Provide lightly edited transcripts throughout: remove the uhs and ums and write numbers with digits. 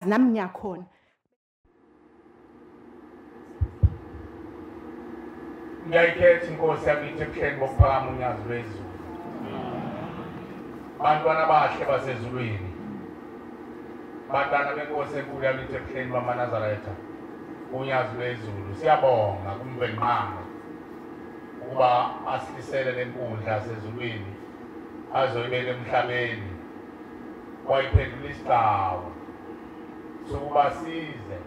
Nami ngiyakhona. Ngiyayikhetha inkosi yakithi ebuhleni bokuphakama unyazi lwezulu. Bantwana abahle basezulwini, bantwana benkosi enkulu yakithi ebuhleni bamaNazaretha, unyazi lwezulu, siyabonga kuMvelinqangi ukuba asihlisele le nkundla sezulwini azoyibeka emhlabeni, wayiphendula isigcawu sokuba size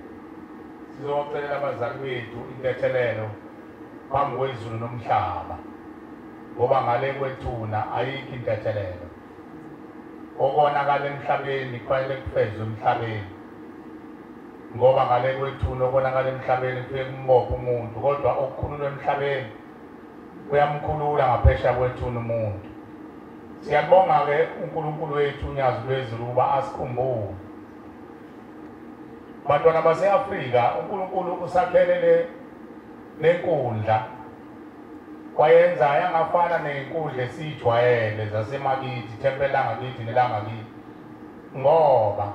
sizocelela abazali bethu intethelelo phambi kwezulu nomhlaba, ngoba ngale kwethuna ayikho intethelelo. Okonakala emhlabeni kufanele kufezwe emhlabeni, ngoba ngale kwethuna okonakala emhlabeni kufike kumbophe umuntu, kodwa okukhululwa emhlabeni kuyamkhulula ngaphesheya kwethuna umuntu. Siyabonga-ke uNkulunkulu wethu unyazi lwezulu ukuba asikhumbule. Bantwana base-Afrika, uNkulunkulu usakhelele lenkundla, wayenza yangafana nenkundla esiyijwayele zasemakithi, ithempeli langakithi nelangakithi, ngoba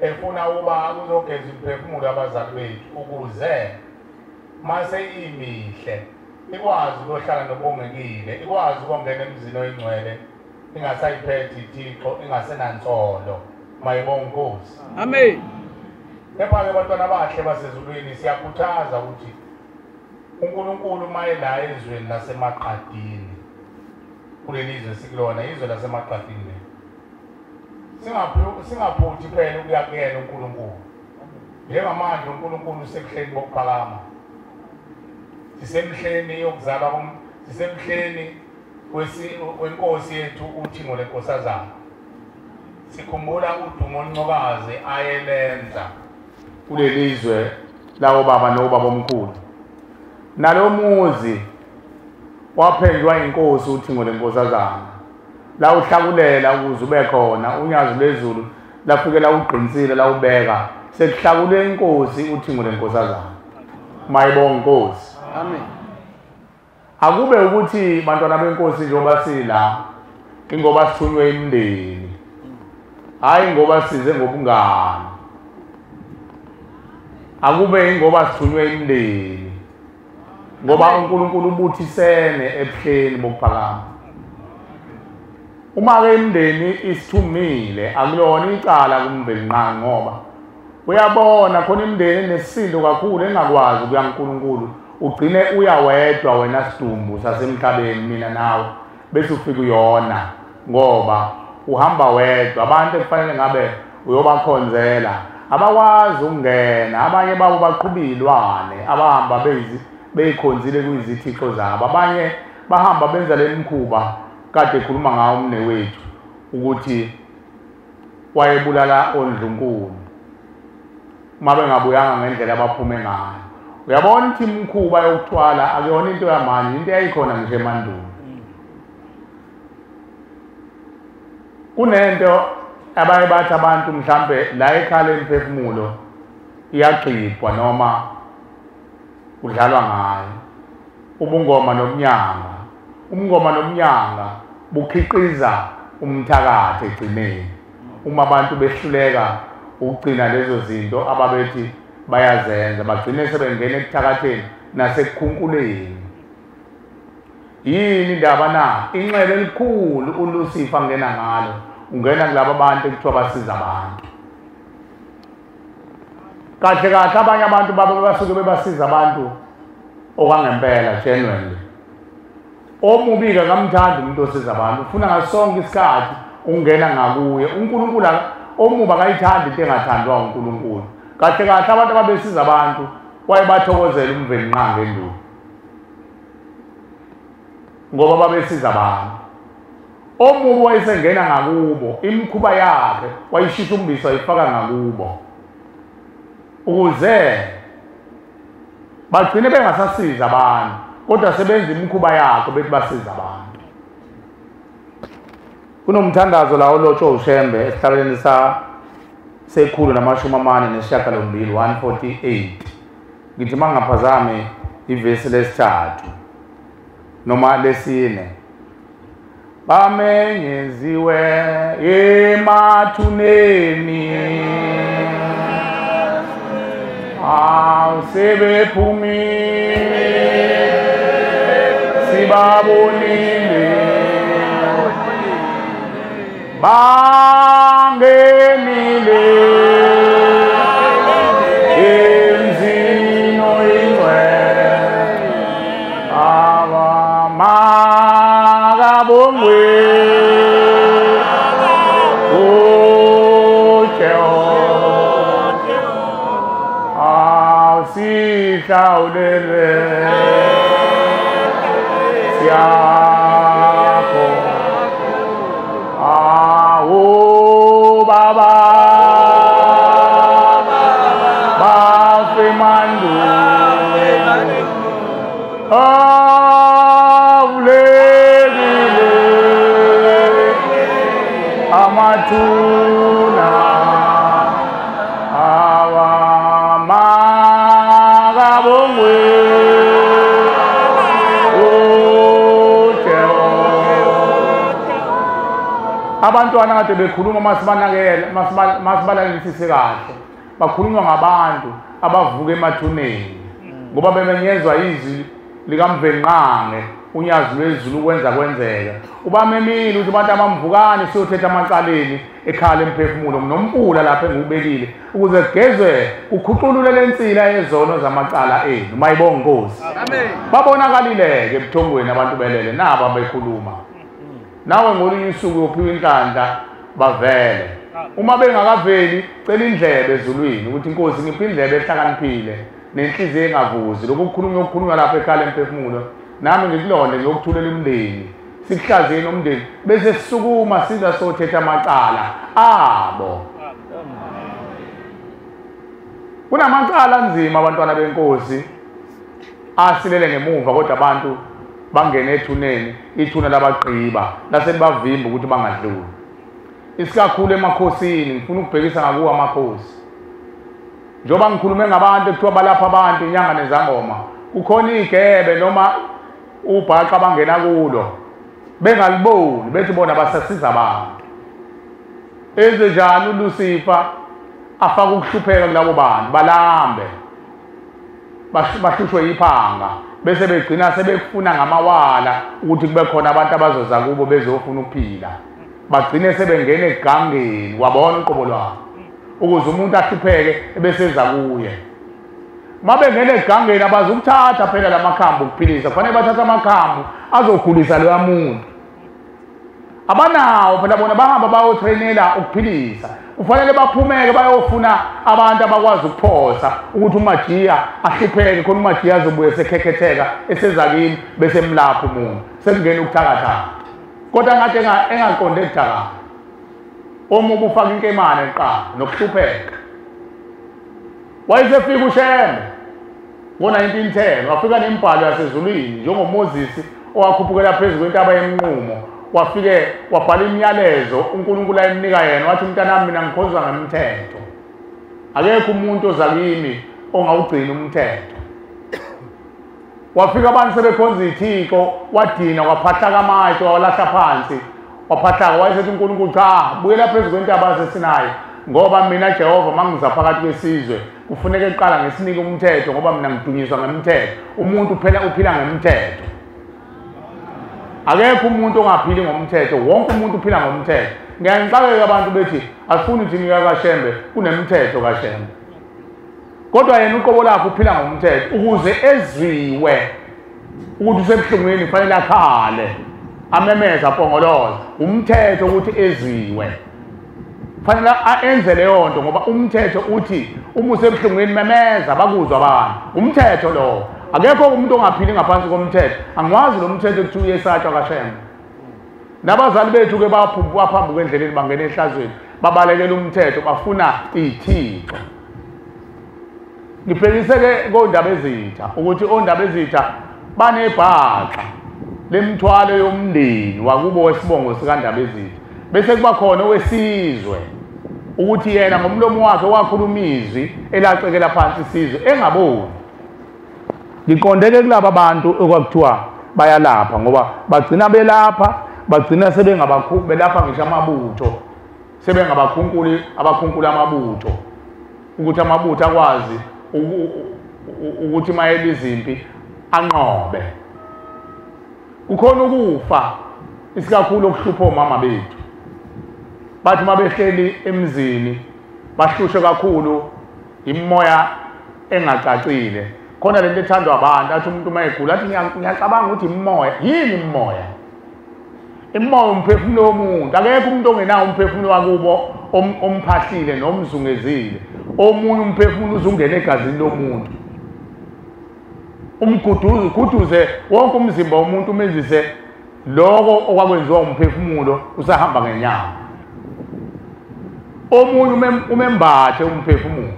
efuna ukuba kuzogeza imiphefumulo yabazali bethu ukuze mase imihle ikwazi ukuyohlala nobongekile, ikwazi ukungena emzini oyingcwele, ingasayiphethe ithixo, ingasenansolo. Mayibonga inkosi. Amen. Kepha-ke bantwana abahle basezulwini, siyakhuthaza ukuthi uNkulunkulu maye la ezweni lasemaqadini, kuleli zwe sikulona, izwe lasemaqadini, singaphuthi phela ukuya kuyena uNkulunkulu. Njengamanje uNkulunkulu usekuhleni bokuphakama, sisemhleni yokuzalwa, sisemhleni wenkosi yethu uThingo leNkosazana. Sikhumbula udumo oluncokazi ayelenza kuleli zwe lawo baba nobaba omkhulu. Nalo muzi waphendlwa inkosi uThingo leNkosazana, la uhlakulela ukuze ube khona unyazi lwezulu lafike la ugqinsile la ubeka, sekuhlakule inkosi uThingo leNkosazana. Mayibonga inkosi. Amen. Akube ukuthi bantwana benkosi njengoba sila, ingoba sithunywe imindeni, hayi ngoba size ngobungani. Akube ingoba sithunywe imindeni, ngoba uNkulunkulu ubuthisene ebuhleni bokuphakama. Uma-ke imindeni isithumile, akulona icala kuMvelinqangi, ngoba uyabona khona imindeni enesisindo kakhulu engakwazi ukuya kuNkulunkulu, ugcine uyawedwa wena sidumbu sasemhlabeni, mina nawe, bese ufika uyona, ngoba uhamba wedwa. Abantu ekufanele ngabe uyobakhonzela abakwazi ukungena, abanye babo baqhuba iy'lwane abahamba beyikhonzile kuyizithixo zabo, abanye bahamba benza le mkhuba kade ekhuluma ngawo umnewethu ukuthi wayebulala ondlunkulu uma bengabuyanga ngendlela abaphume ngayo. Uyabona ukuthi imikhuba yokuthwala akuyona into yamanje, into eyayikhona ngisho emandulo. Kunento abaye bathi abantu mhlambe la ekhala imiphefumulo iyagxibwa noma kudlalwa ngayo, ubungoma nobunyanga. Ubungoma nobunyanga bukhiqiza umthakathi egcineni, uma abantu behluleka ukugcina lezo zinto ababethi bayazenza, bagcine sebengena ekuthakatheni nasekukhunkuleni. Yini indaba na? Inxeba elikhulu uLucifer angena ngalo, ungena kulabo bantu ekuthiwa basiza abantu. Kahle kahle abanye abantu babo basuke bebasiza abantu okwangempela, genuinely. Omubi-ke akamthandi umuntu osiza abantu, ufuna ngaso sonke isikhathi ungena ngakuye. uNkulunkulu omubi akayithandi into engathandwa uNkulunkulu. Kahle kahle abantu ababesiza abantu wayebathokozela uMvelinqangi endulo, ngoba babesiza abantu. Omubi wayesengena ngakubo, imikhuba yakhe wayishushumbisa wayifaka ngakubo, ukuze bagcine bengasasiza abantu, kodwa sebenza imikhuba yakho bethi basiza abantu. Kunomthandazo la olotshwe uShembe esihlalweni se-148, 148. Ngithi mangaphazami ivesi lesithathu noma lesine. Bamenyeziwe emathuneni, Aw sebephumile sibabonile bangenile emzini oyingcwele abamakabongwe sihlawulelwe siyakho awu baba bafe mandulo avulekile amathuna abantwana kade bekhuluma masibanakele masibalalelisise kahle bakhulunywa ngabantu abavuka emathuneni ngoba bemenyezwa izwi likaMvelinqangi unyazi lwezulu ukwenza kwenzeka ubamemile ukuthi abantu abamvukani siyothetha amacaleni ekhala emphefumulo nomfula lapha engiwubekile ukuze kugezwe ukhuculule lensila yezono zamacala enu mayibonge Nkosi. Amen. Babonakalile ke ebuthongweni abantu belele nabo abekhuluma nawe ngolunye usuku uyophiwa inhlanhla bavele. Uma bengakaveli cela indlebe ezulwini ukuthi inkosi ngiphe indlebe ehlakaniphile nenhliziyo engavuzi lokhu kukhulunywa okukhulunywa lapha ekhala emphefumulo nami ngikulonde ngiyokuthulela umndeni sikuhlaziyeni umndeni bese sisukuma siza sothetha amacala abo. Kunamacala anzima abantwana benkosi asilele ngemuva kodwa abantu bangene ethuneni ithuna labagqiba laselibavimba ukuthi bangadluli. Isikakhulu emakhosini ngifuna ukubhekisa ngakuwo amakhosi. Njengoba ngikhulume ngabantu ekuthiwa balapha abantu inyanga nezangoma kukhona igebe noma ubhaqa abangena kulo bengaliboni bethi bona basasiza abantu. Enze njani uLucifer afaka ukuhlupheka kulabo bantu balambe bahlushwe iphanga bese begcina sebekufuna ngamawala ukuthi kube khona abantu abazoza kubo bezofuna ukuphila bagcine sebengena egangeni wabona uqobo lwabo ukuze umuntu ahlupheke ebeseza kuye. Mabengena egangeni abazukuthatha phela lamakhambi ukuphilisa kufanele bathathe amakhambi azokhulisa loya muntu. Abanawo phela bona bahamba bayotrainela ukuphilisa kufanele baphumeke bayofuna abantu abakwazi ukuphosa ukuthi uMajiya ahlupheke khona uMajiya azobuye sekhekhetheka eseza kimi bese emlapha umuntu sekungena ukuthakatha kodwa ngathi engaqonde ukuthakatha omubi ufaka inkemane eqala nokuhlupheka. Wayesefika uShembe ngo-1910 wafika nemibhalo yasezulwini njengoMoses owakhuphukela phezu kwentaba yeMnqumo wafike wabhala imiyalezo uNkulunkulu ayemnika yena wathi mntanami mina ngikhonza ngemthetho akekho umuntu oza kimi ongawugcina umthetho. Wafika abantu sebekhonza ithixo wadina waphahlaka amatshe wawalahla phansi waphahlaka wayesethi uNkulunkulu cha buyela phezu kwentaba yaseSinayi ngoba mina Jehova mangiza phakathi kwesizwe kufuneka eqala ngesinike umthetho ngoba mina ngidunyiswa ngemthetho. Umuntu phela uphila ngemthetho akekho umuntu ongaphili ngomthetho wonke umuntu uphila ngomthetho. Ngiyangixakeka abantu bethi asifuni thina kaShembe kunemithetho kaShembe kodwa yena uqobo lakhe uphila ngomthetho ukuze ezwiwe ukuthi usebuhlungwini kufanele akhale amemeza apongoloze umthetho ukuthi ezwiwe kufanele enze leyo nto ngoba umthetho uthi uma usebuhlungwini memeza bakuzwa abantu umthetho lowo. Akekho umuntu ongaphili ngaphansi komthetho angiwazi lo mthetho ekuthiwa uyesatshwa kaShembe. Nabazali bethu ke baphambuka endleleni bangena ehlazweni babalekela umthetho bafuna ithixo. Ngibhekise-ke kondaba ezitha ukuthi ondaba ezitha banebhaxa lemithwalo yomndeni wakubo wesibongo sikaNdaba ezitha bese kuba khona owesizwe ukuthi yena ngomlomo wakhe wakhuluma izwi elacekela phansi isizwe engaboni. Ngiqondeke kulaba bantu okwakuthiwa bayalapha ngoba bagcina belapha bagcina belapha ngisho amabutho sebengabakhunkuli abakhunkula amabutho ukuthi amabutho akwazi ukuthi mayela izimpi anqobe. Kukhona ukufa isikakhulu okuhlupha omama bethu. Bathi mabehleli emzini bahlushwe kakhulu imimoya engacacile. Khona lento ethandwa abantu, athi umuntu uma egula athi ngiyacabanga ukuthi imimoya. Yini imimoya? Imimoya umphefumulo womuntu. Akekho umuntu ongenawo umphefumulo wakubo omphahlile nomzungezile. Omunye umphefumulo uzungena egazini lomuntu, umguduze uguduze wonke umzimba womuntu, umenzise lokho okwakwenziwa umphefumulo usahamba ngenyama. Omunye umembathe umphefumulo.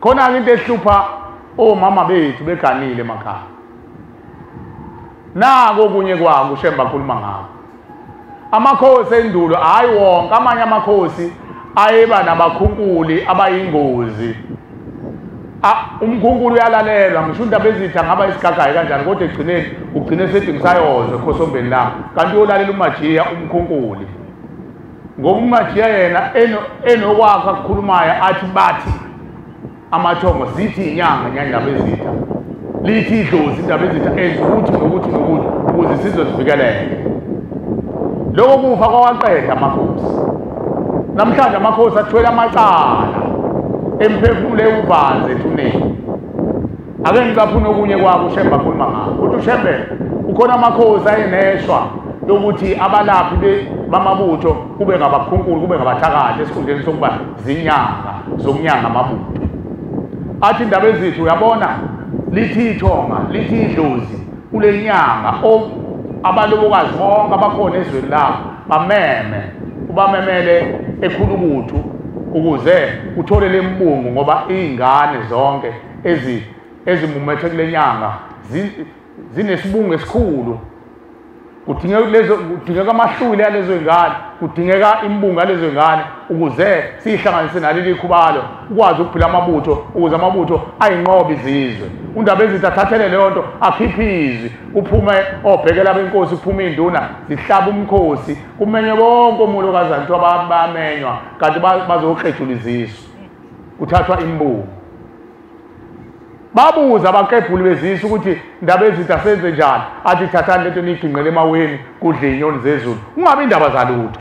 Khona-ke into ehlupha omama bethu beganile emakhaya. Nako okunye kwako uShembe akhuluma ngakho. Amakhosi endulo, hhayi wonke, amanye amakhosi ayeba nabakhunkuli abayingozi. Umkhunkulu uyalalelwa, ngisho indaba ezitha ngaba isigagayi kanjani, kodwa ekugcineni ugcine sethi ngisayozwa ekhosombeni lami. Kanti uyolalela uMajiya umkhunkuli. Ngoba uMajiya yena enokwakho akukhulumayo athi bathi amathongo zithi inyanga nyandaba ezitha, lithi idlozi indaba ezitha, enza ukuthi nokuthi nokuthi ukuze isizwe sivikeleke. Lokho kufa kwawaqeda amakhosi. Namhlanje amakhosi athwele amacala emphefumulo ewuvanzi ethuneni. Ake ngicaphune okunye kwako uShembe akhuluma ngakho. Uthi uShembe ukhona amakhosi ayeneshwa yokuthi abalaphi bamabutho kube ngabakhunkulu, kube ngabathakathi esikhundleni sokuba zinyanga zokunyanga amabutho. Athi indaba ezithu uyabona, lithi ithonga, lithi idlozi kule nyanga abalobokazi bonke abakhona ezweni lakho bameme, ubamemele ekhulukuthu ukuze uthole lembungu, ngoba iy'ngane zonke ezimumethe kule nyanga zinesibungu esikhulu. Kudingeka amahlwili yalezo y'ngane, kudingeka imbungu yalezo y'ngane ukuze siyihlanganise naleli khubalo, ukwazi ukuphila amabutho, ukuze amabutho ayinqobe izizwe. Undaba ezithi athathele leyo nto, akhiphe izwi, kuphume obhekela benkosi, kuphume iy'nduna zihlaba umkhosi, kumenywe bonke omolokazana, kuthiwa bayamenywa kanti bazoklejula izisu, kuthathwa imbungu. Babuza abakebhuli bezisu ukuthi indaba ezithi asenze njani, athi thathani lento niyigingqele emaweni kudle iy'nyoni zezulu, kungabi indaba zalutho.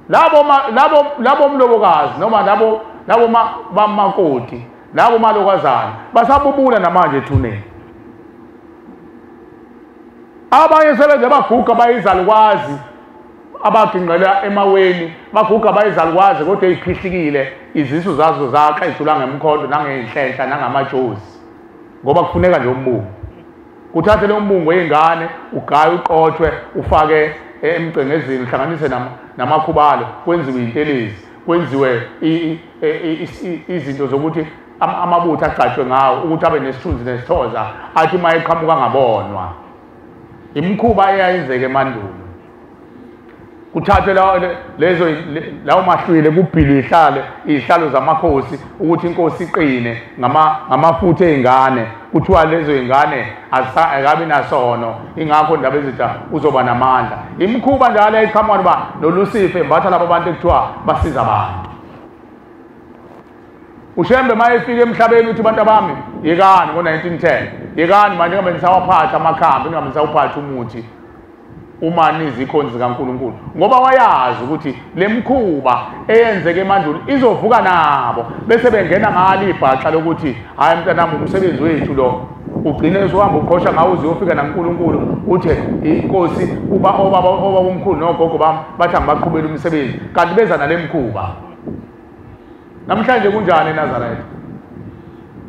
Labo mlobokazi noma labo bamakoti, labo malokazana basabubula namanje ethuneni. Abanye sebenze baguga bayizalukwazi abagingqela emaweni, baguga bayizalukwazi kodwa ey'phihlikile izisu zazo zaxeshulwa ngemkhonto nangey'nhlenhla nangamajozi, ngoba kufuneka nje umbungu. Kuthathe lo mbungu wey'ngane ugaye uqothwe ufake emcengezini, uhlanganise namakhubalo, kwenziwe iy'ntelezi, kwenziwe izinto zokuthi amabutho agcatshwe ngawo ukuthi abe nesithunzi nesithoza, athi uma eqhamuka angabonwa. Imikhuba eyayenzeka emandulo. Kuthathwe lezo lawo mahlwile, kubhilwe iy'hlalo zamakhosi ukuthi inkosi iqine ngamafutha ey'ngane. Kuthiwa lezo y'ngane azikabi nasono, ingakho indaba ezitha uzoba namandla. Imikhuba njalo eyayiqhamuka noba noLusifa embatha labo bantu ekuthiwa basiza abantu. uShembe uma efika emhlabeni uthi bantu abami yekani ngo-1910, yekani manje ningabe nisawaphatha amakhambi, ningabe nisawuphatha umuthi uma nizikhonzi zikaNkulunkulu, ngoba wayazi ukuthi le mkhuba eyenzeke emandulo izovuka nabo bese bengena ngalo ibhaxa lokuthi hhayi mntanami umsebenzi wethu lo, ugcine usuhamba uqhosha ngawo uze uyofika naNkulunkulu uthe inkosi uba obaba obabomkhulu nogogo bami bathi angibaqhubele umsebenzi, kanti beza nale mkhuba. Namhlanje kunjani eNazaretha?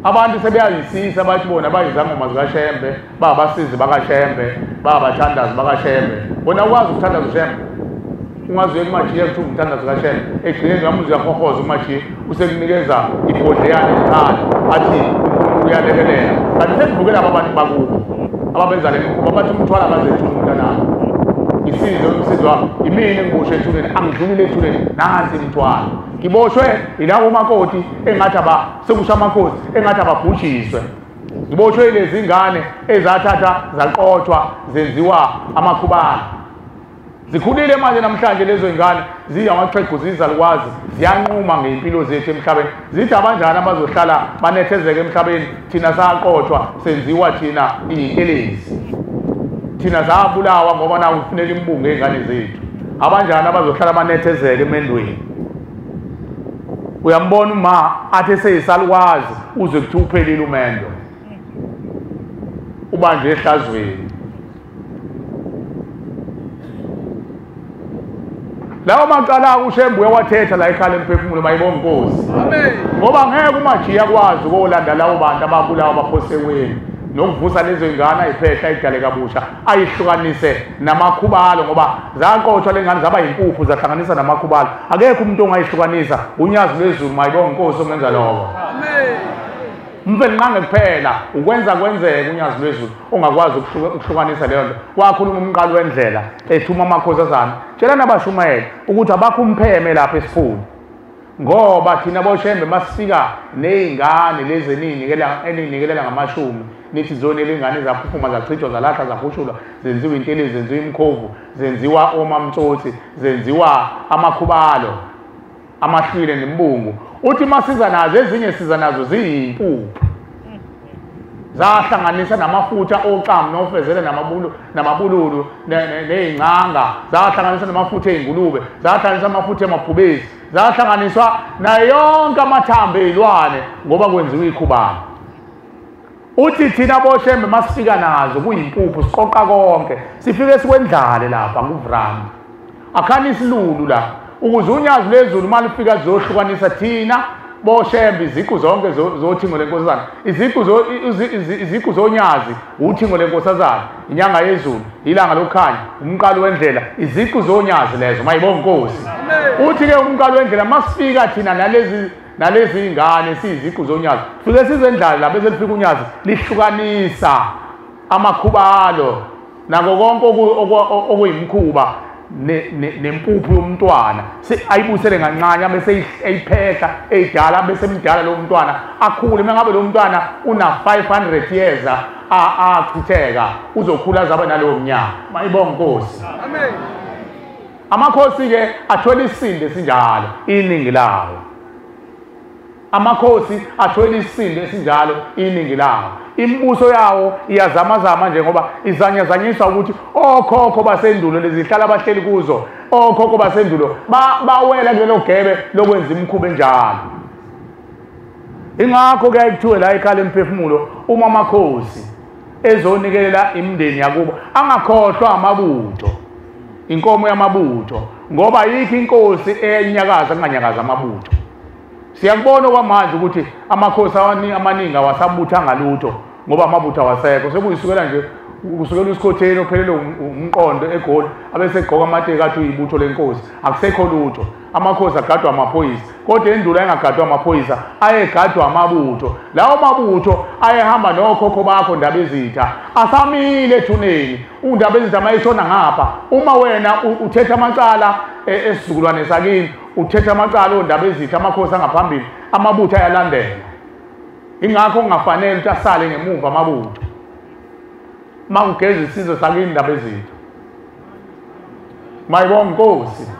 Abantu sebeyazisisa bathi bona bayizangoma zikaShembe, babasizi bakaShembe, babathandazi bakaShembe. Bona ukwazi ukuthandaza uShembe, ungaze uye kuMajiya kuthiwa umthandazo kaShembe, ekugcineni noma uyahohoza uMajiya usekunikeza ibhodleyana elincane athi uNkulunkulu uyalekelela. Kanti sekuvukela laba bantu bakubo ababenza le mikhuba, bathi umthwalo abazethula umntanami, isizo umsizi wami imina engiboshwe ethuneni, angidlulile ethuneni, nansi imithwalo. Ngiboshwe yilabo makoti engathi sekusho amakhosi engathi ababhujiswe. Ngiboshwe yilezi ngane ezathatha zaqothwa zenziwa amakhubalo. Zikhulile manje namhlanje lezo ingane ziyamaxhegu zizalukwazi ziyanquma ngempilo zethu emhlabeni. Zithi abanjani abazohlala banethezeke emhlabeni, thina saqothwa senziwa thina iyintelezi, thina sabulawa ngoba na kufuneka imbungu ezingane zethu. Abanjani abazohlala banethezeke emendweni? Uyambona uma athi seyisalukwazi uze kuthiwa uphelile umendo, ubanjwe ehlazweni. Lawo macala uShembe uyawathetha la ekhaya lemphefumulo, mayibonga inkosi. Amen. Ngoba ngeke umajiya akwazi ukolanda labo bantu ababulawa baphoseweni nokuvusa lezo ingane ayiphehla idale kabusha ayihlukanise namakhubalo, ngoba zaqotshwa lengane zaba yimpuphu zahlanganisa namakhubalo. Akekho umuntu ongayihlukanisa, unyazi lwezulu, mayibonga inkosi ongenza lokho. Amen. Umvelinqange kuphela ukwenza kwenzeke unyazi lwezulu ongakwazi ukuhlukanisa leyo nto. Wakhuluma umqalo wendlela ethuma amakhosazana, tshela nabashumayeli ukuthi abakho umpheme lapha esiphulu, ngoba thina boShembe masifika ney'ngane lezi eninikelela ngamashumi nithi zonele ingane zaphuphuma zachithwa zalahla zahushulwa zenziwa intelezi zenziwa imkhovu zenziwa omamtsotsi zenziwa amakhubalo amahlwile nembungu. Uthi masiza nazo ezinye siza nazo ziyimpuphu zahlanganisa namafutha oxamu nofezele namabululu ney'ngcanga, zahlanganisa namafutha ey'ngulube, zahlanganisa amafutha emabhubesi, zahlanganiswa nayo yonke amathambo ey'lwane ngoba kwenziwa ikhubalo. Uthi thina boShembe masifika nazo kuyimpuphu siqoqa konke, sifike sikwendlale lapha kuvranda, akhani isilulu la ukuze unyazi lwezulu uma lufika lizohlukanisa thina boShembe iziqu zonke zothingo lenkosazana, iziqu zonyazi, uthingo lenkosazana, inyanga yezulu, ilanga lokukhanya, umqalo wendlela, iziqu zonyazi lezo, mayibonga inkosi. Uthi-ke umqalo wendlela masifika thina nalezi ingane siyiziqu zonyazi, fike sizendlale la bese lifika unyazi lihlukanisa amakhubalo nako konke okuyimkhuba nempuphu yomntwana, ayibusele kancane bese eyiphehla eyidala bese emdala lo mntwana akhule. Uma ngabe lo mntwana una 500 years achitheka uzokhula azabe nalowo mnyaka, mayibonga inkosi. Amen. Amakhosi-ke athwele isisindo esinjalo iningi lawo, amakhosi athwele isisindo esinjalo iningi lawo. Imibuso yawo iyazamazama nje ngoba izanyazanyiswa ukuthi okhokho basendulo lezihlala abahleli kuzo, okhokho basendulo bawela kulelo gebe lokwenza imikhuba enjalo. Ingakho kuyaye kuthiwe la ekhaya lemphefumulo uma amakhosi ezonikelela imindeni yakubo angakhohlwa amabutho, inkomo yamabutho, ngoba ayikho inkosi enyakaza kunganyakaza amabutho. Siyakubona kwamanje ukuthi amakhosi amaningi awasabuthanga lutho ngoba amabutho awasekho, sekuyisukela nje kusukela usikhotheni ophelele umqondo eGoli abesegqoka amateki athi uyibutho lenkosi, akusekho lutho. Amakhosi agadwa amaphoyisa, kodwa endulo ayengagadwa amaphoyisa, ayegadwa amabutho. Lawo mabutho ayehamba nokhokho bakho Ndabezitha, asamile ethuneni. uNdabezitha mayeshona ngapha, uma wena uthetha amacala esizukulwane sakini, uthetha amacala oNdabezitha, amakhosi angaphambili, amabutho ayalandela. Ingakho kungafanele ukuthi asale ngemuva amabutho uma kugeza isizwe sakini Ndabezitha. Mayibonga inkosi.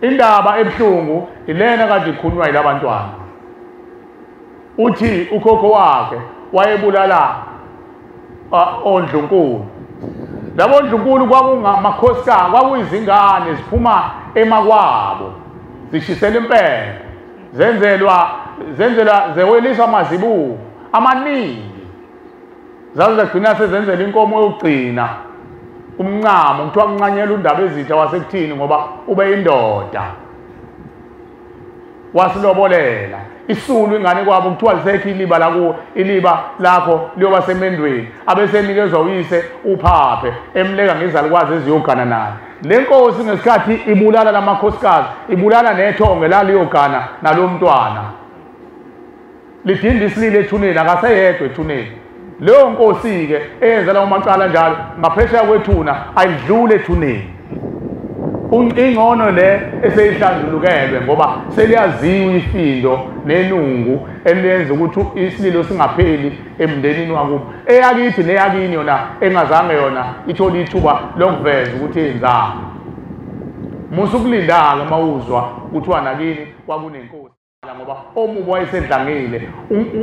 Indaba ebuhlungu ilena kade ikhulunywa yilabantwana. Uthi ukhokho wakhe wayebulala ondlunkulu. Labo ndlunkulu kwakungamakhosikazi, kwakuyizingane ziphuma emakwabo zishisela impepho, zenzelwa zeweliswa amazibuko amaningi, zaze zagcina sezenzela inkomo yokugcina umncamo, kuthiwa kuncanyelwa uNdabezitha wasekuthini ngoba ube indoda wasilobolela isulu ingane kwabo, kuthiwa lisekho iliba lakuwo, iliba lakho liyoba semendweni, abesenikezwa uyise uphaphe emleka ngezalukwazi eziyogana naye. Le nkosi ngesikhathi ibulala lamakhosikazi ibulala nethonge laliyogana nalo mntwana, lidinda isililo ethuneni, akaseyedwa ethuneni. Leyo nkosi-ke eyenza lawo macala njalo ngaphesheya kwethuna ayidlule ethuneni. Ingcono le eseyihlanjulukelwe ngoba seliyaziwa ifindo nenungu eliyenza ukuthi isililo singapheli emndenini wakubo. Eyakithi neyakini yona engazange yona ithole ithuba lokuveza ukuthi yenzani. Musa ukulinda-ke uma uzwa kuthiwa nakini kwakunenkosi, ngoba omubi wayesedlangile.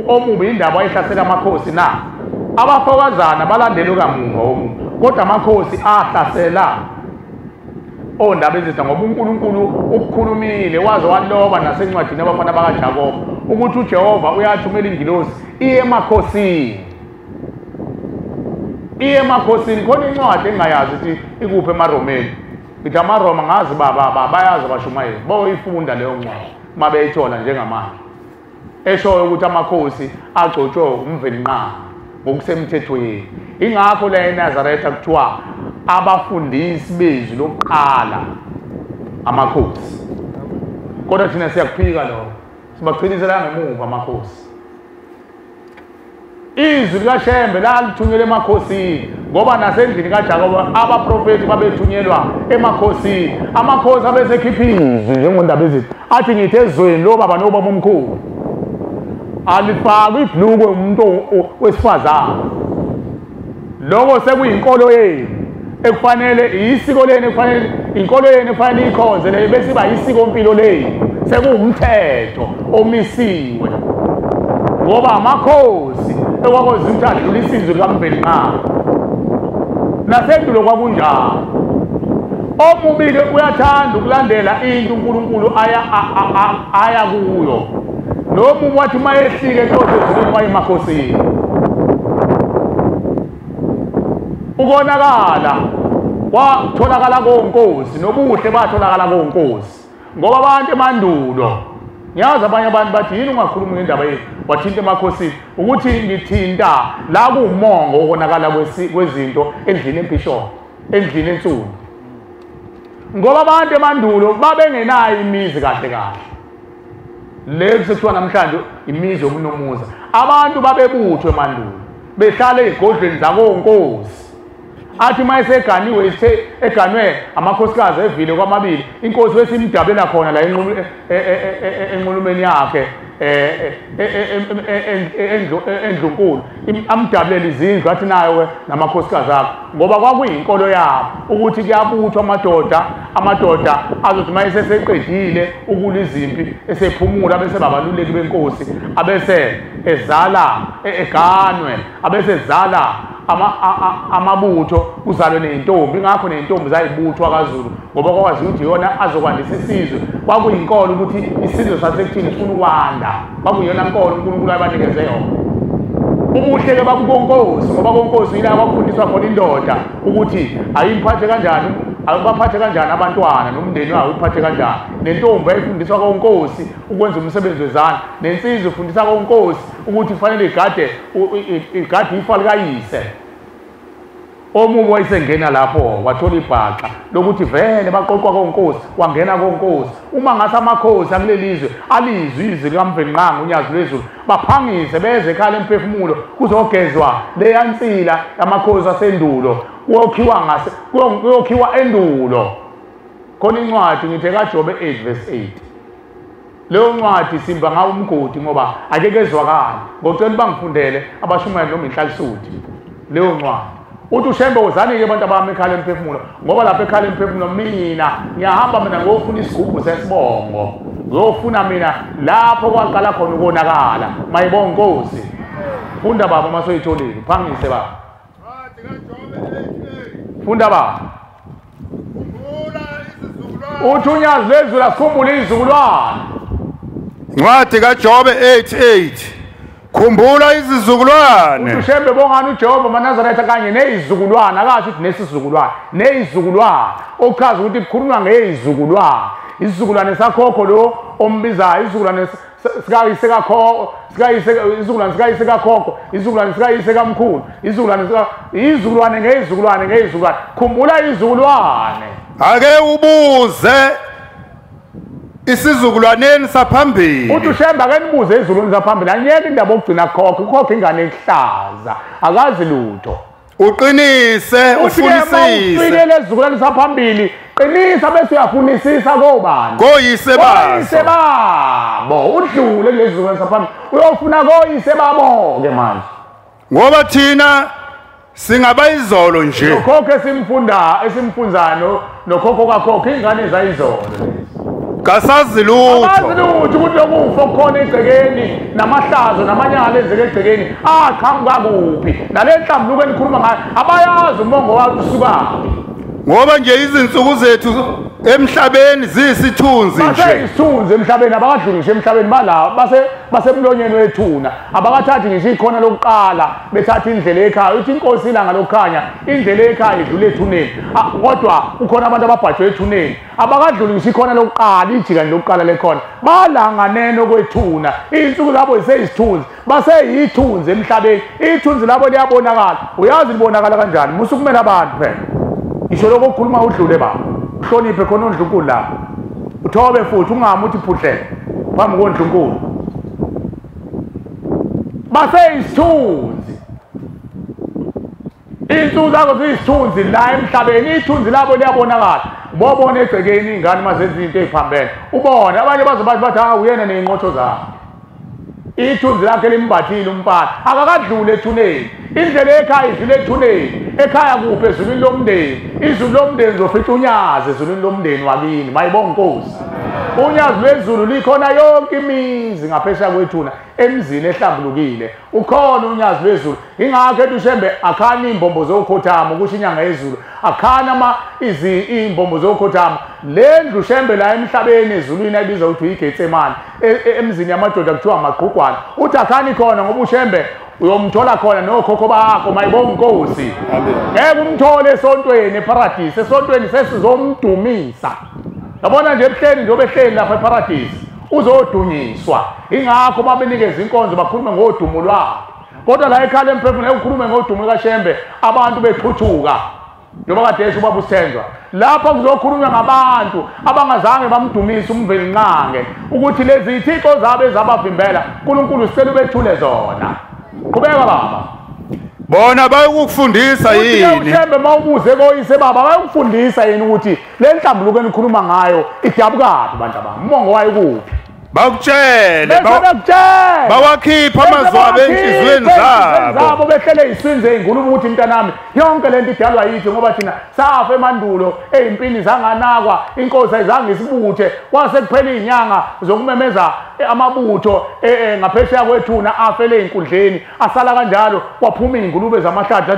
Omubi indaba wayehlasela amakhosi na abafokazana balandelwe kamuva omubi, kodwa amakhosi ahlasela ondaba ezitha, ngoba uNkulunkulu ukukhulumile waze waloba nasencwadini abafana bakaJakobe ukuthi uJehova uyathumela ingilosi iye emakhosini, iye emakhosini. Khona incwadi engayazi ukuthi ikuphi emaRomeni. Ngithi amaRoma ngazi baba bayazi abashumayeli, boyifunda leyo ncwadi uma beyithola njengamanje, eshoyo ukuthi amakhosi agcotshwe uMvelinqangi ngokusemthethweni. Ingakho la eNazaretha kuthiwa abafundisi bezwi lokuqala amakhosi, kodwa thina siyakuphika lokho, sibachinisela ngemuva amakhosi. Izwi likaShembe lalithunyelwa emakhosini, ngoba nasendlini kaJakobe abaprofethi babethunyelwa emakhosini. Amakhosi abesekhipha izwi njengondaba ezithi athi ngithi ezweni lo baba nobaba omkhulu alifakwe ibhlukwe umuntu wesifazane. Lokho sekuyinkolo yenu ekufanele, isiko lenu ekufanele, inkolo yenu ekufanele ikhonze leyo bese iba isiko mpilo leyo, sekuwumthetho omisiwe, ngoba amakhosi ekwakuzi ukuthi adlulise izwi likaMvelinqangi. Nasendulo kwakunjalo. Omubi-ke uyathanda ukulandela into uNkulunkulu aya kuyo. Nomubi wathi uma ehlike enkosi ezulwini waye emakhosini. Ukonakala kwatholakala konkosi, nobuhle batholakala konkosi, ngoba abantu emandulo, ngiyazi abanye abantu bathi yini ungakhulumi ngendaba yethu wathinta emakhosini, ukuthi ngithinta la kuwumongo wokonakala kwezinto endlini empisholo, endlini ensundu, ngoba abantu emandulo babengenayo imizi kahle kahle. Le kusekuthiwa namhlanje imizi yokunomuza, abantu babebuthwe emandulo behlala ey'godlweni zakonkosi. Athi uma eseganiwe eganwe amakhosikazi evile kwamabili, inkosi besimdabulela khona la enqulumeni yakhe endlunkulu, amdabulela izindlu athi nayo-ke namakhosikazi akho, ngoba kwakuyinkolo yabo ukuthi kuyabuthwa amadoda. Amadoda azothi uma eseseqedile ukulwa izimpi esephumula abese babaluleki benkosi, abese ezala eganwe, abese ezala amabutho, kuzalwe ney'ntombi. Ingakho ney'ntombi zayibuthwa kaZulu, ngoba kwakwaziwa ukuthi iyona azokwandisa isizwe. Kwakuyinkolo ukuthi isizwe sasekuthini sifuna ukwanda, kwakuyiyona nkolo uNkulunkulu abanikeze yona. Ubuhle-ke babukonkosi, ngoba konkosi yila kwakufundiswa khona indoda ukuthi ayimphathe kanjani, abaphathe kanjani abantwana nomndeni wayo uphathe kanjani. Nentombi ayifundiswa konkosi ukwenza umsebenzi wezandla, nensizwa ifundiswa konkosi ukuthi kufanele igade igade ifa likayise. Omubi wayesengena lapho wathola ibhaxa lokuthi vele baqoqwa konkosi, wangena konkosi. Uma ngase amakhosi akuleli zwe alizwe izwi likaMvelinqangi uNyazi lwezulu, baphangise beze ekhala emphefumulo kuzogezwa leya nsila yamakhosi asendulo, kuyokhiwa ngase kuyokhiwa endulo. Khona incwadi ngithe kaJobe 8 verse 8. Leyo ncwadi simba ngawo umgodi ngoba akeke ezwakala. Ngocela bangifundele abashumayeli noma inhlalisuthi leyo ncwadi. Uthi uShembe wozani-ke abantu abami ekhala emphefumulo, ngoba lapha ekhala emphefumulo mina ngiyahamba mina ngiyofuna isigubhu sesibongo, ngiyofuna mina lapho kwaqala khona ukonakala. Mayibonga Nkosi. Funda baba uma soyitholile, phangise baba. Funda baba. Uthi uNyazi lwezulu asikhumbule izizukulwane. Ncwadi kaJobe 8:8. Khumbula izizukulwane. Uthi uShembe bongani uJehova amaNazaretha kanye nezizukulwane, akasho ukuthi nesizukulwane, nezizukulwane. Okuchaza ukuthi kukhulunywa ngezizukulwane. Isizukulwane sakhokho lo ombizayo, isizukulwane sikayise kakhokho, sikayise isizukulwane sikayise kakhokho, isizukulwane sikayise kamkhulu, isizukulwane sika izizukulwane ngezizukulwane ngezizukulwane. Khumbula izizukulwane. Ake ubuze isizukulwaneni saphambili. Uthi uShembe ake nibuze isizukulwane saphambili, anyeke indaba okugcina khokho, ukhokho ingane ekuhlaza, akazi lutho. Uqinise ufunisise. Ufike lezizukulwane saphambili, qinisa bese uyafunisisa kobani? Koyise babo. Koyise babo. Udlule kulezizukulwane saphambili. Uyofuna koyise babo ke manje. Ngoba thina singabayizolo nje. Nokhokho esimfunda esimfunzano nokhokho kakhokho ingane zayizolo. Kasazi lutho. Abazi lutho ukuthi lokufa okukhona egcekeni namahlazo namanyala enzeke egcekeni aqhamuka kuphi. Nale nhlambuluko enikhuluma ngayo abayazi umongo wayo usukaphi. Ngoba nje izinsuku zethu emhlabeni ziyisithunzi nje. Baseyisithunzi emhlabeni, abakadluli ngisho emhlabeni, bala basemlonyeni wethuna. Abakathathi ngisho ikhona lokuqala bethatha indlela ekhaya. Uthi inkosi ilanga lokukhanya, indlela ekhaya idlule ethuneni. Kodwa kukhona abantu ababhajwe ethuneni. Abakadluli ngisho ikhona lokuqala, ijika nje lokuqala lekhona. Balanganeno kwethuna. Izinsuku zabo ziseyisithunzi. Baseyithunzi emhlabeni. Ithunzi labo liyabonakala. Uyazi libonakala kanjani? Musukumela abantu phela. Ngisho lokho okukhuluma udlule baba. Uhloniphe khona uNdlunkulu la. Uthobe futhi ungami uthi phuhle phambi koNdlunkulu. Baseyisithunzi. Iy'nsuku zakho ziyisithunzi la emhlabeni, ithunzi labo liyabonakala. Bobona egcekeni iy'ngane uma zenza into ey'phambene. Ubone abanye baze bathi ha uyena ney'nqotho zakhe. Ithunzi lakhe limbathile umfana. Akakadluli ethuneni. Indlela ekhaya idlule ethuneni. Ekhaya kuphi? Ezulwini lomndeni. Izulu lomndeni uzofica unyazi ezulwini lomndeni wakini. Mayibonge Nkosi. Unyazi lwezulu likhona yonke imizi ngaphesheya kwethuna, emzini ehlambulukile. Ukhona unyazi lwezulu. Ingakho ethi uShembe akhani imbombo zokhothama, kusho inyanga yezulu. Akhana ama imbombo zokhothama. Le ndlu Shembe la emhlabeni ezulwini ayibiza ukuthi uyiGetsemane. Emzini yamadoda kuthiwa amagqugwana. Uthi akhani khona ngoba uShembe uyomthola khona nokhokho bakho. Mayibonge Nkosi. Ngeke umthole esontweni eParadise. Esontweni sesizomdumisa. Yabona nje ebuhleni njengoba ehleli lapha eParadise uzodunyiswa. Ingakho babenikeza inkonzo bakhulume ngodumo lwakhe. Kodwa la ekhaya lemphefumulo ukhulume ngodumo likaShembe abantu bethuthuka. Njengoba kade esho ubaba uSithenjwa. Lapha kuzokhulunywa ngabantu abangazange bamdumise uMvelinqange ukuthi lezi zithixo zabo ezabavimbela uNkulunkulu sicela ubethule zona. Qhubeka baba. Bona bayokufundisa yini? uShembe mawubuze koyise baba bayokufundisa yini ukuthi le nhlambuluko enikhuluma ngayo idabukaphi bantu abami? Umongo wayo kuphi? Bakutshele, bawakhipha amazwi abo enhliziyweni zabo behlele isinze ey'ngulube ukuthi mntanami yonke lento idalwa yithi ngoba thina safa emandulo ey'mpini zanganakwa, inkosi ayizange isibuthe, kwase kuphela iy'nyanga zokumemeza amabutho ngaphesheya kwethuna afele ey'nkundleni, asala kanjalo kwaphuma iy'ngulube zamahlathi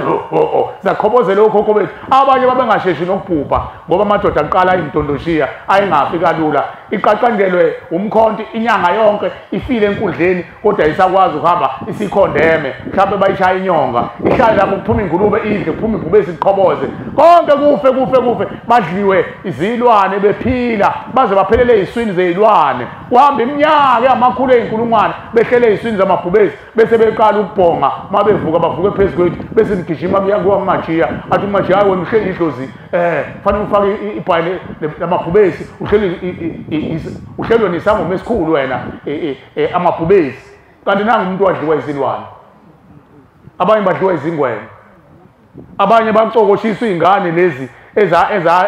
zaqhobozela okhokho bethu. Abanye babengasheshi nokubhubha ngoba amadoda aqala ayimdondoshiya ayengafi kalula, iqaqanjelwe umkhonto inyanga yonke ifile enkundleni kodwa isakwazi ukuhamba isikhondeme, mhlawumbe bayishaya inyonga ihlale lapho kuphuma ingulube idle, kuphuma ibhubesi liqhoboze, konke kufe kufe kufe, badliwe izilwane bephila baze baphelele ey'swini zey'lwane. Kuhamba iminyaka amakhulu ey'nkulungwane behlele ey'swini zamabhubesi bese beqala ukubhonga, uma bevuka bavuke phezu kwethu bese nigijima kuya kumajiya, athi umajiya hayi wena uhleli idlozi fanele ufake ibhayi lamabhubesi, uhlelwe nesangoma esikhulu wena amabhubesi. Kanti nangu umuntu wadliwa izilwane, abanye badliwa izingwenya, abanye bacokoshiswa iy'ngane lezi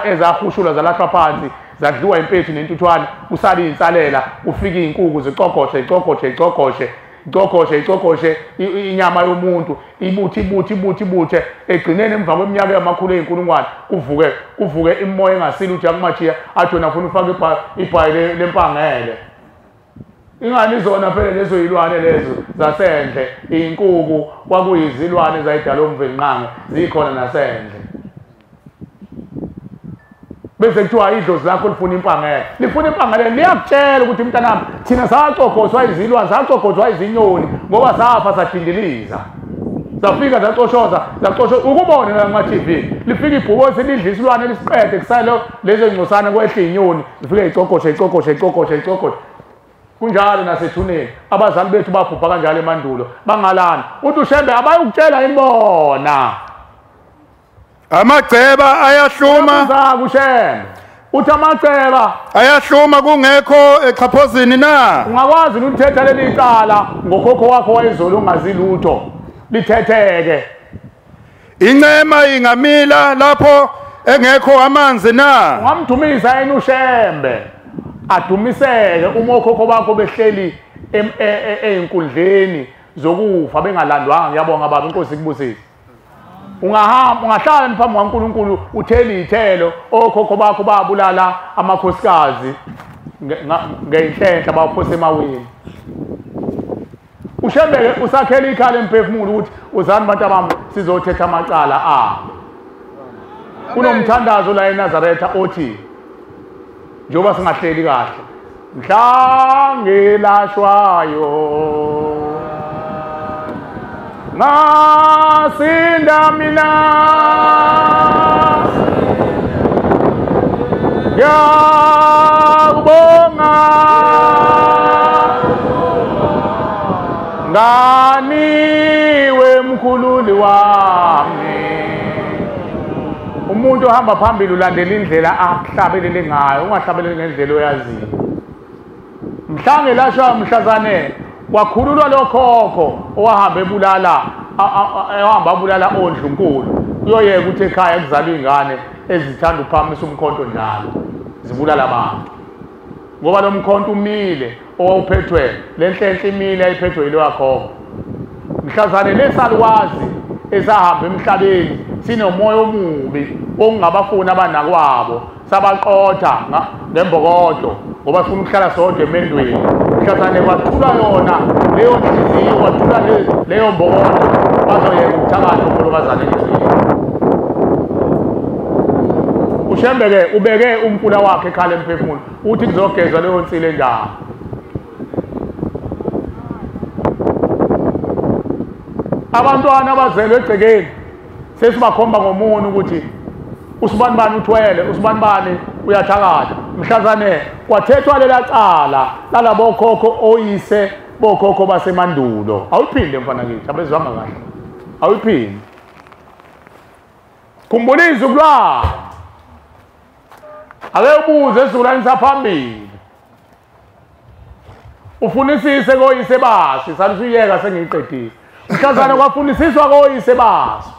ezahushulwa zalahlwa phansi zadliwa impethu nentuthwane, kusale iy'nsalela, kufike iy'nkukhu zicokoshe icokoshe icokoshe icokoshe icokoshe inyama yomuntu ibuthe ibuthe ibuthe ibuthe, egcineni emva kweminyaka yamakhulu ey'nkulungwane kuvuke kuvuke imoya engasile uJack Majiya athi wena funa ufake ibhayi lempangele. Ingani izona phela lezo yilwane lezo zasendle, iy'nkuku kwakuyizilwane ezayidala uMvelinqange zikhona nasendle. Bese kuthiwa idlozi lakho lifuna impangele, lifuna impangele, liyakutshela ukuthi mntanami thina sacogozwa izilwane, sacogozwa izinyoni ngoba safa sadindiliza, zafika zacoshoza zacosho ukubone la kuma-TV lifika ibhubosi lidla isilwane lisiqede kusale lezo ngcosana kwehla iy'nyoni zifike icogoshe icogoshe icogoshe icogoshe. Kunjalo nasethuneni abazali bethu babhubha kanjalo emandulo bangalana. Uthi uShembe abayokutshela yini bona? Amaceba ayahluma uShembe uthi amaceba ayahluma kungekho exhaphozini na? Ungakwazi ukuthetha leli cala ngokhokho wakho wayezolo ungazi lutho lithetheke. Incema ingamila lapho engekho amanzi na? Ungamdumisa yena uShembe adumiseke uma okhokho bakho behleli ey'nkundleni zokufa bengalandwanga. Ngiyabonga baba, inkosi ikubusise. Ungahamba ungahlala phambi kwaNkulunkulu uthele iy'thelo, okhokho bakho babulala amakhosikazi ngey'nhlenhla bawaphosa emaweni. uShembe usakhela ikhala emphefumulo ukuthi uzani bantu bami sizothetha amacala abo. Kunomthandazo la eNazaretha othi njengoba singahleli kahle, mhla ngelashwayo ngasinda mina ngiyakubonga nganiwe mkhululi wami. Umuntu ohamba phambili ulandela indlela akuhlabelele ngayo, ungahlabeleli ngendlela oyaziyo. Mhla ngelashwa mhlazane kwakhululwa lokhokho owahamba ebulala, owahamba abulala ondlunkulu. Kuyoyeka ukuthi ekhaya kuzalwa ingane ezithanda ukuphakamisa umkhonto njalo zibulala abantu, ngoba lo mkhonto umile owawuphethwe lenhlenhle imile ayiphethwe yiloya khokho. Mhlazane lesalukwazi esahamba emhlabeni sinomoya omubi okungabafuni abanakwabo, sabaqotha ngembokodo ngoba sifuna ukuhlala sodwa emendweni. Mhlazane kwathula yona leyo nhliziyo, kwathula leyo mbokodo, bazoyeka ukuthakatha umolokazane ngezini. uShembe-ke ubeke umfula wakhe ekhala emphefumulo uthi kuzogezwa leyo nsila enjalo. Abantwana abazelwe egcekeni sesibakhomba ngomunwe ukuthi usibanibani uthwele, usibanibani uyathakatha. Mhlazane kwathethwa lela cala lalabokhokho oyise bokhokho basemandulo. Awuyiphinde mfana kithi, abezwanga kahle. Awuyiphinde. Khumbula izizukulwane. Ake ubuze esizukulwane saphambili. Ufunisise koyise baso, isalisuyeka sengiyiqedile. Mhlazane kwafunisiswa koyise baso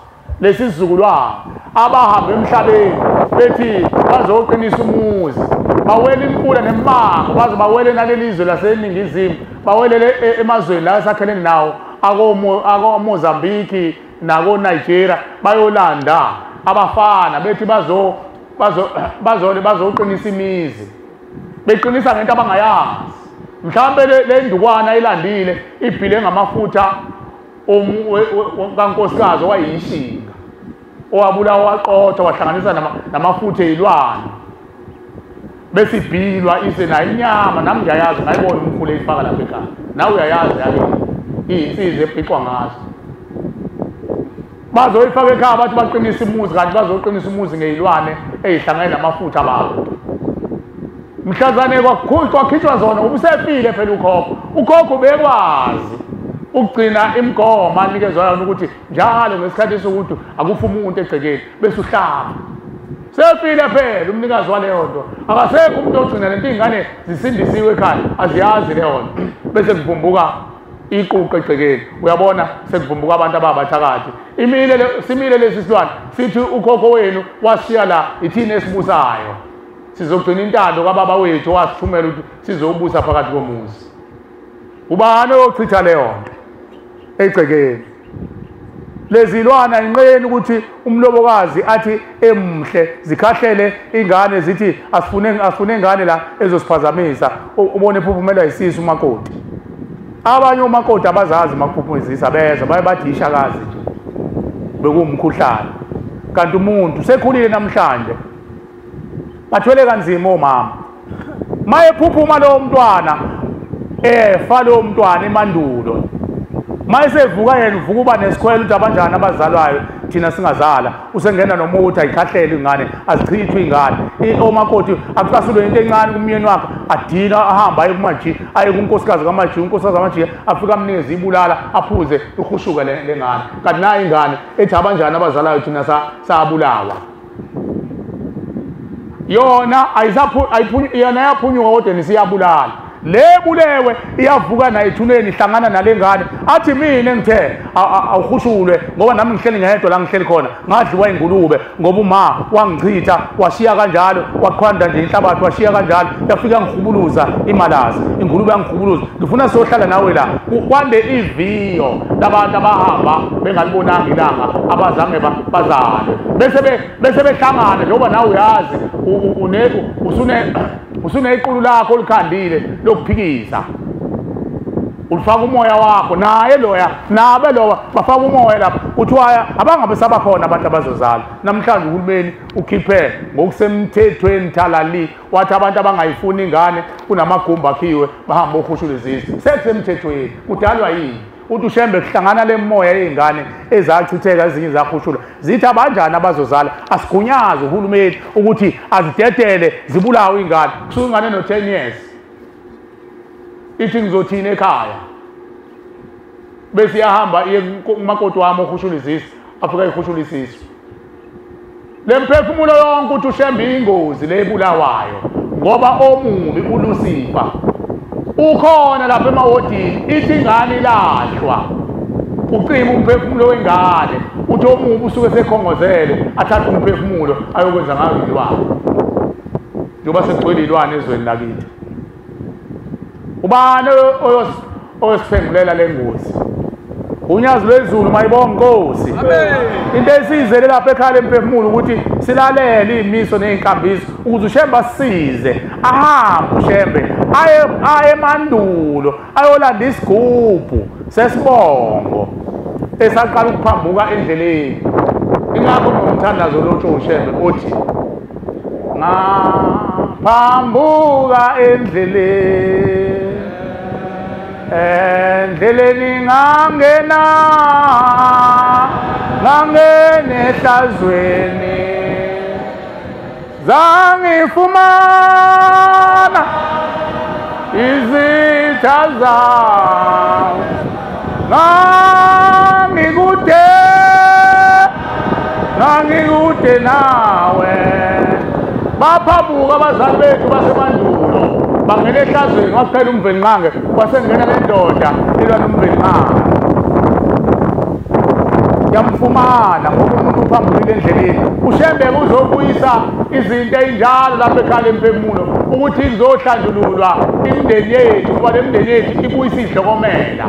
lesi sizukulwane abahamba emhlabeni bethi bazoqinisa umuzi, bawele imfula nemango, baze bawele nalelizwe laseNingizimu, bawelele emazweni la esakhelene nawo ako-Mozambique nako-Nigeria, bayolanda abafana bethi bazoqinisa imizi, beqinisa ngento abangayazi. Mhlawumbe le ndukwana ilandile ibhile ngamafutha kankosikazi owayeyishinga, owabulawa waqothwa wahlanganisa namafutha eyilwane, bese ibhilwa ise nayo inyama. Nami ngiyayazi, ngayibona umkhulu eyifaka lapha ekhaya, nawe uyayazi yake iy'nsiza ebhixwa ngazo. Bazoyifaka ekhaya bathi baqinisa umuzi, kanti bazoqinisa umuzi ngey'lwane ey'hlangane namafutha abantu. Mhlazane kwakhitshwa zona, ubusefile phela ukhokho. Ukhokho bekwazi ukugcina imigomo anikezwa yona ukuthi njalo ngesikhathi sokuthi akufa umuntu egcekeni bese uhlaba. Sefile phela umnikazi waleyo nto, akasekho umuntu ogcina lento, iy'ngane zisindisiwe ekhaya aziyazi leyo nto. Bese kuvumbuka iquqe egcekeni, uyabona sekuvumbuka abantu ababathakathi. Imile simile lesi silwane sithi ukhokho wenu washiya la, ithini esibusayo, sizogcina intando kababa wethu owasithumela ukuthi sizobusa phakathi komuzi. Ubani oyochitha leyo nto egcekeni? Lezilwana inqeni ukuthi umlobokazi athi emuhle zikhahlele ingane zithi asifune ingane la ezosiphazamisa, ubone ephuphumela isisu umakoti. Abanye omakoti abazazi makuphuphumizisa, beza baye bathi ishakazi nje bekuwumkhuhlane, kanti umuntu sekhulile namhlanje bathwele kanzima omama. Mayephuphuma lowo mntwana efa lowo mntwana emandulo, mayesevuka yena uvuka uba nesikhwelo ukuthi abanjani abazalwayo thina singazala, usengena nomuthi ayikhahlele ingane, azichithwe ingane. Omakoti akucasulwe into encane kumyeni wakhe, adina ahambe aye kumaji, aye kunkosikazi kamaji, unkosikazi kamaji afike amnikeze ibulala aphuze ihushuke le ngane. Kanti nayo ingane ethi abanjani abazalayo thina sabulawa. Yona yona yaphunyuka kodwa nisiyabulala. Le bulewe iyavuka nayo ethuneni ihlangana nale ngane, athi mina ngithe awuhushulwe ngoba nami ngihleli ngedwa la ngihleli khona, ngadliwa ingulube ngoba uma wangichitha washiya kanjalo, waqhwanda nje inhlabathi washiya kanjalo, yafika ngihubuluza imalazi, ingulube yangihubuluza, ngifuna siyohlala nawe la. Kwande iviyo labantu abahamba bengalibonanga ilanga, abazange bazalwe, bese behlangana njengoba nawe uyazi usunequlu lakho olikhandile lokuphikisa, ulifaka umoya wakho naye loya nabe lowa bafaka umoya lapha, kuthiwa abangabe sabakhona abantu abazozala. Namhlanje uhulumeni ukhiphe ngokusemthethweni thalali wathi abantu abangayifuni ingane kunamagumbi akhiwe bahambe ohushula izisu, sekusemthethweni. Kudalwa yini? Uthi uShembe kuhlangana le moya yey'ngane ezachitheka ezinye zahushulwa, zithi abanjani abazozala? Asigunyazi uhulumeni ukuthi azidedele zibulawe iy'ngane. Kusuke ingane no-10 years ithi ngizothini ekhaya, bese iyahamba iye kumakoti wami ohushula izisu, afika ihushula isisu. Le mphefumulo yonke uthi uShembe ingozi le ebulawayo, ngoba omubi uLucifer ukhona lapha emawodini. Ithi ingane ilahlwa, ucima umphefumulo wengane, uthi omubi usuke sekhongozele athathe umphefumulo ayokwenza ngayo ilwane, njengoba sekugcwele ilwane ezweni lakithi. Ubani oyosiphendulela le ngozi? Unyazi lwezulu mayibonge Nkosi. Into esizele lapha ekhaya lemphefumulo ukuthi silalele imiso nezinkambiso ukuze uShembe asisize. Ahambe uShembe aye emandulo ayolanda isigubhu sesibongo esaqala ukuphambuka endleleni. Ingakho nomthandazo lotsho uShembe othi ngaphambuka endleleni, endleleni ngangena, ngangena ehlazweni, zangifumana izitha zami, ngangikude, ngangikude nawe. Baphambuka abazali bethu basemandulo, bangena ehlazweni, waphela uMvelinqange, wasengena le ndoda ilwa noMvelinqange, yamfumana ngoba umuntu uphambukile endleleni. uShembe uzobuyisa izinto ey'njalo lapha ekhaya lemphefumulo ukuthi kuzohlanjululwa imindeni yethu, ngoba le mindeni yethu ibuyisa idlokomela,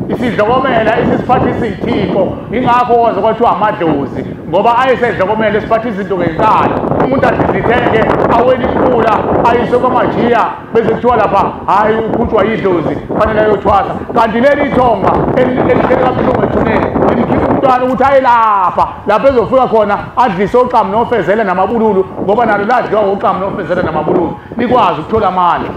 isidlokomela isisiphathisa iy'thixo. Ingakho kwaze kwathiwa amadlozi, ngoba ayesedlokomela esiphatha izinto ngenkani. Umuntu adlidlitheke awele imfula ayiswe kwamajiya, bese kuthiwa lapha hhayi ukhutshwa yidlozi fanele ayothwasa, kanti leli thonga elihleli kabuhlungu ethuneni limkhipha umntwana ukuthi aye lapha lapho ezofika khona adlise oqamu nofezela namabululu, ngoba nalo ladliwa oqamu nofezela namabululu likwazi ukuthola amandla.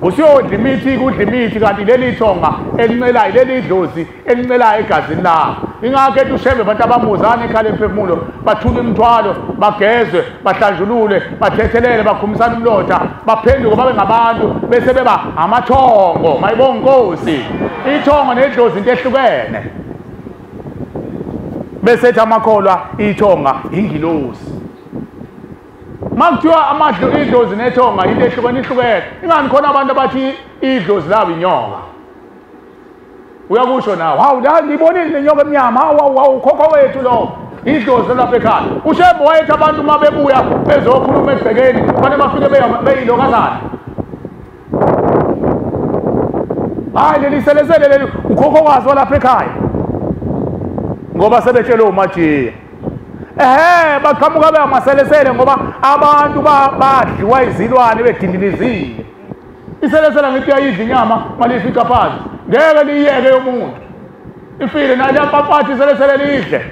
Usiyodla imithi, kudla imithi, kanti leli thonga elincelayo, leli dlozi elincelayo egazini lakho. Ingakho ethi uShembe abantu abamuzane ekhaya lemphefumulo bathule imithwalo, bagezwe, bahlanjululwe, bathethelele, bakhumisane umlotha, baphenduke babe ngabantu, bese beba amathongo. Mayibonge Nkosi. Ithongo nedlozi into ehlukene. Bese ethi amakholwa ithonga ingilosi. Makuthiwa amadlo idlozi nethonga into ehlukene ihlukene. Ingani khona abantu abathi idlozi labo inyoka. Uyakusho nawe, hawu la ngibonile lenyoka emnyama, hawu hawu ukhokho wethu lo. Idlozi lapha ekhaya. uShembe wayethi abantu uma bebuya bezokhuluma ebhekeni, fanele bafike beyilokazana. Hayi leli selesele leli ukhokho wazo lapha ekhaya. Ngoba sebetshelwe uMajiya. Ehhe baqhamuka beyamaselesele ngoba abantu badliwa izilwane bedindilizile. Iselesele ngithi uyayidla inyama malifica phansi, ngeke liyeke yomuntu. Ifile nayo liyapapatha iselesele lidle.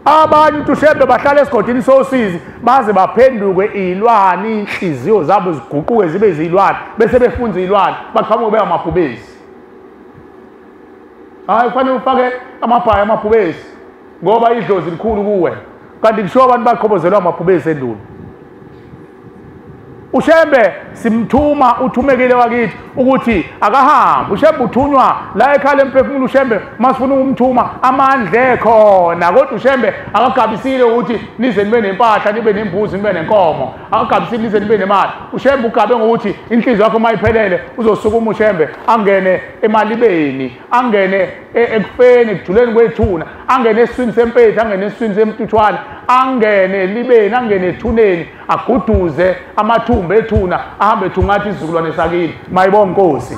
Abantu uShembe bahlala esigodini sosizi baze baphenduke iy'lwane, iy'nhliziyo zabo ziguquke zibe izilwane, bese befunza iy'lwane, baqhamuke beyamabhubesi. Hayi kufanele ufake amabhayi amabhubesi ngoba idlozi likhulu kuwe, kanti kushiwo abantu baqhobozelwa amabhubesi endulo. uShembe simthuma uthumekile wakithi ukuthi akahambe. uShembe uthunywa la ekhaya emphefumulo. uShembe masifuna ukumthuma amandla ekhona, kodwa uShembe akagabisile ukuthi nize nibe nempahla, nibe nembuzi, nibe nenkomo. Akagabisile nize nibe nemali. uShembe ugabe ngokuthi inhliziyo yakho mayiphelele uzosukuma uShembe angene emalibeni, angene ekufeni, ekujuleni kwethuna, angene esiswini sempethu, angene esiswini semtuthwane, angene elibeni, angene ethuneni, aguduze amathumba ethuna, ahambe ethungathi isizukulwane sakini. Mayibonge Nkosi.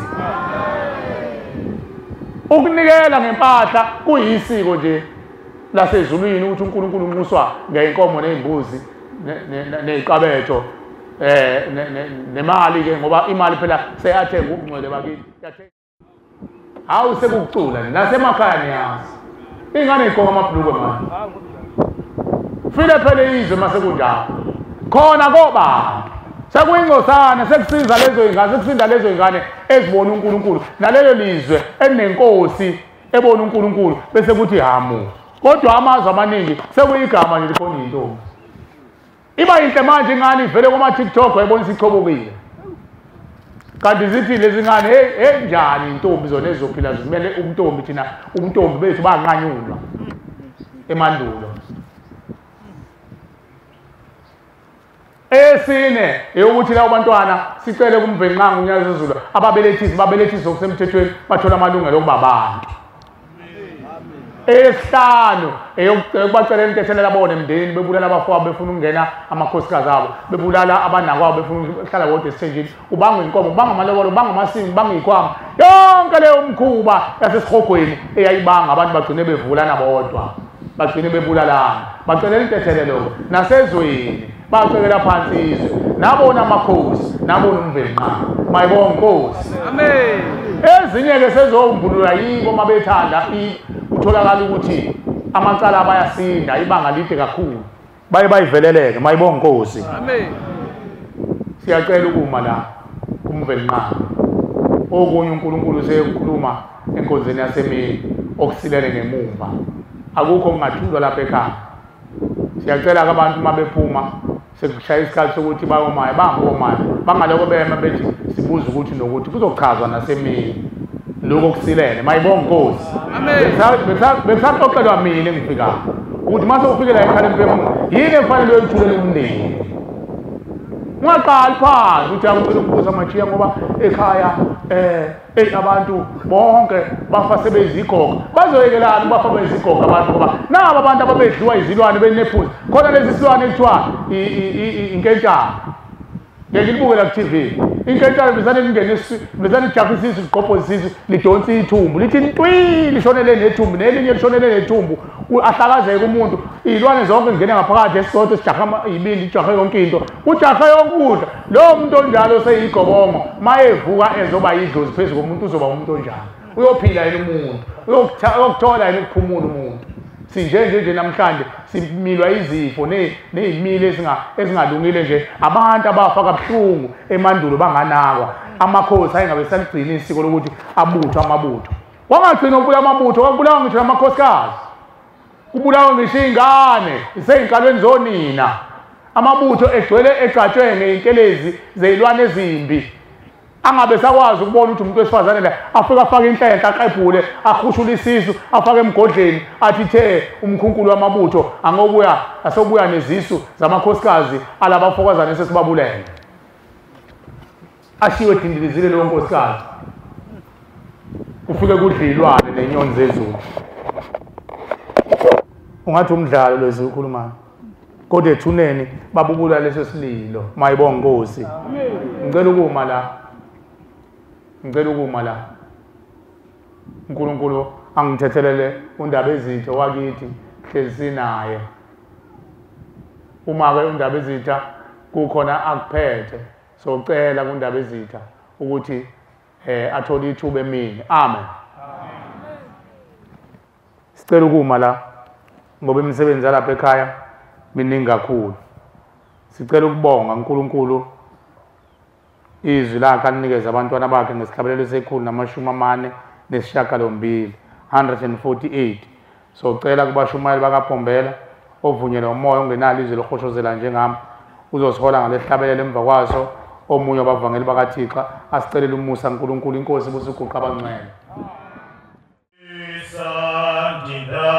Ukunikela ngempahla kuyisiko nje lasezulwini ukuthi uNkulunkulu unxuswa ngeyinkomo nezimbuzi neziqabetho nemali ke, ngoba imali phela seyathenga ubungcwele bakithi. Hawu, sekukucula nasemakhaya niyazi ingane igqoka amabhlukwe manje. File phela izwe mase kunjalo khona koba sekuyingcosana, sekusiza lezo ingane, sekusinda lezo ingane ezibona uNkulunkulu nalelo lizwe elinenkosi ebona uNkulunkulu, bese kuthi hamu. Kodwa amazwe amaningi sekuyigama nje likhona intombi. Iba yinhle manje ingane ivele kuma TikTok ayibona isichobokile. Kanti zithi lezi ngane hey njani intombi zona ezophila zimele umntombi, thina umntombi bethu banqanyulwa emandulo. Esine eyokuthi labo bantwana sicele kuMvelinqangi uNyazi lwezulu ababelethisi babelethise okusemthethweni bathola amalungelo okuba abantu. Esihlanu eyokubacela intethelo labona emndenini, bebulala abafowabo befuna ukungena amakhosikazi abo, bebulala abanakwabo befuna ukuhlala bodwa esithenjini, ubanga inkomo, ubanga amalobolo, ubanga amasimu, ubanga izikhwama. Yonke leyo mkhuba yasesihogweni eyayibanga abantu bagcine bevulana bodwa, bagcine bebulalana. Bacelela intethelelo nasezweni, bacekela phansi izwe, nabona amakhosi, nabona uMvelinqangi. Mayibonge Nkosi. Amen. Ezinye ke sezombulula yibo mabethanda, utholakala ukuthi amacala abayasinda ibanga lide kakhulu, baye bayiveleleke. Mayibonge Nkosi. Amen. Siyacela ukuma la kuMvelinqangi. Okunye uNkulunkulu usekukhuluma enkonzweni yasemini okusilele ngemuva, akukho okungathulwa lapha ekhaya. Siyacela abantu uma bephuma sekushaya isikhathi sokuthi bayomaya, bahambe bangaloko bema bethi sibuza ukuthi nokuthi kuzochazwa nasemini lokho okusilele. Mayibonge Nkosi. Amen. Bekusaxoxelwa mina engifikayo ukuthi mase ufike la ekhaya emphefumulo yini efanele uyithulela umndeni. Ungaqali phansi uthi angicela ukubuza amajiya ngoba ekhaya abantu bonke bafa sebeyizigoga. Bazoyekelani bafa beyizigoga abantu, ngoba naba abantu ababedliwa izilwane benephuzi khona lezi silwane ekuthiwa inkentshana. Ngeke libuke la ku-TV. Inkentshana bizane lingene bizane lijahe isisu, liqophoze isisu, lidonse ithumbu, lithi ntwi lishonele nethumbu, nelinye lishonele nethumbu, ahlakazeke umuntu. Iy'lwane zonke zingene ngaphakathi, esisodwa sijahe ibindi, sijahe yonke into, ujahe yonke ukudla. Lowo muntu onjalo oseyigobongo mayevuka ezoba yidlozi phezu komuntu, uzoba umuntu onjalo. Uyophila yena umuntu, uyokuthola yena ukuphumula umuntu. Sinje nje nje namhlanje similwa izifo ney'milo ezingalungile nje. Abantu abafa kabuhlungu emandulo banganakwa. Amakhosi ayengabe saligcina isiko lokuthi abuthwe amabutho. Kwangagcina ukubulawa amabutho, kwakubulawa ngisho amakhosikazi, kubulawa ngisho iy'ngane zisey'nkalweni zonina. Amabutho egcwele egcatshwe ngey'ntelezi zey'lwane ezimbi, angabe sakwazi ukubona ukuthi umuntu wesifazane la afike afake inhlenhla, aqephule, ahushule isisu, afake emgodleni, athi the umkhunkulu wamabutho angobuya asobuya nezisu zamakhosikazi alabafokazane esesibabulele. Ashiwe dindilizile leyo nkosikazi, kufike kudlilwane nenyoni zezulu. Ungathi umdlalo lezi ukhulumayo, kodwa ethuneni babubula leso sililo. Mayibonge Nkosi. Ngicela ukuma la, ngicela ukuma la. uNkulunkulu angithethelele uNdabezitha wakithi, hlezi sinaye. Uma ke uNdabezitha kukhona akuphethe, socela kuNdabezitha ukuthi athole ithuba emini. Amen. Sicela ukuma la ngoba imisebenzi yalapha ekhaya miningi kakhulu. Sicela ukubonga uNkulunkulu izwi lakhe alinikeza abantwana bakhe ngesihlabelelo se-148, 148. Socela kubashumayeli bakaPhombela ovunyelwe umoya ongenalo izwi lokuhoshozela njengami, uzosihola ngalesihlabelelo. Emva kwaso Omunye wabavangeli bakaThixo asicelele umusa uNkulunkulu inkosi busuguqa abangcwele. Sandida.